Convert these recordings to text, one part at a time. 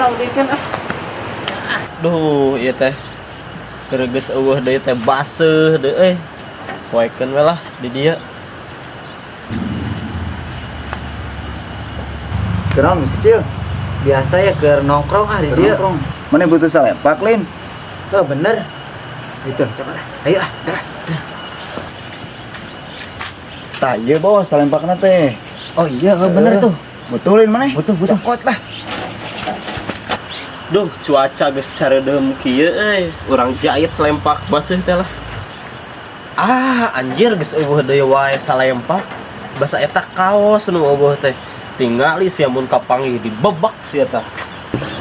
urang deui kan ah. Duh, ieu teh. Keur geus euweuh deui teh baseuh deui euy. Poekeun we lah di dieu. Kenal mas kecil. Biasa ya ke nongkrong ah di dia. Nongkrong. Mana butuh salempak, Lin? Oh, bener. Itu, coba lah. Ayo ah. Tah, ieu bos salempakna teh. Oh iya, oh, bener tuh. Betulin mana? Butuh, butuh. Cokot lah. Duh, cuaca geus caredeum kieu euy. Urang jahit selempak baseuh teh lah. Ah, anjir geus euweuh deui wae salempak. Basa eta kaos nu euweuh teh. Tingali sia mun kapanggih dibebak sia tah.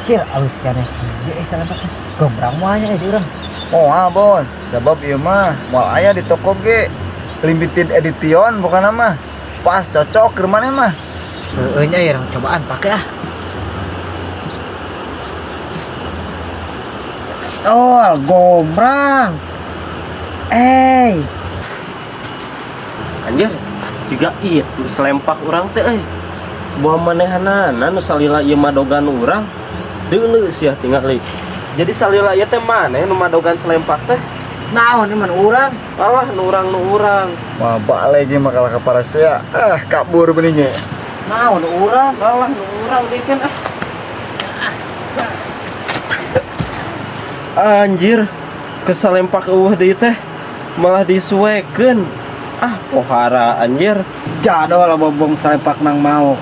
Cil, alus kene. Iya, salempak. Gombrang moalnya di urang. Moal, bos. Sebab ieu mah moal aya di toko ge. Limited edition bukan nama. Pas cocok ke mana mah. Heeh nya ya, urang cobaan pakai ah. Oh, gombrang. Eh, Anjir, jiga itu selempak urang teh euy. Buah manehanana nu salila ieu madogan urang. Deuleu sia tingali. Jadi salila ieu teh maneh nu madogan selempak teh? Naon ieu mah urang? Alah nu urang nu urang. Wah, balik ge mah kalah ka parasea. Ah, kabur beningnya. Naon urang? Alah nu urang deui kan ah. Anjir, kesalempak eueuh deui teh malah disuekeun. Ah, pohara anjir. Jadol bobong salempak nang mau.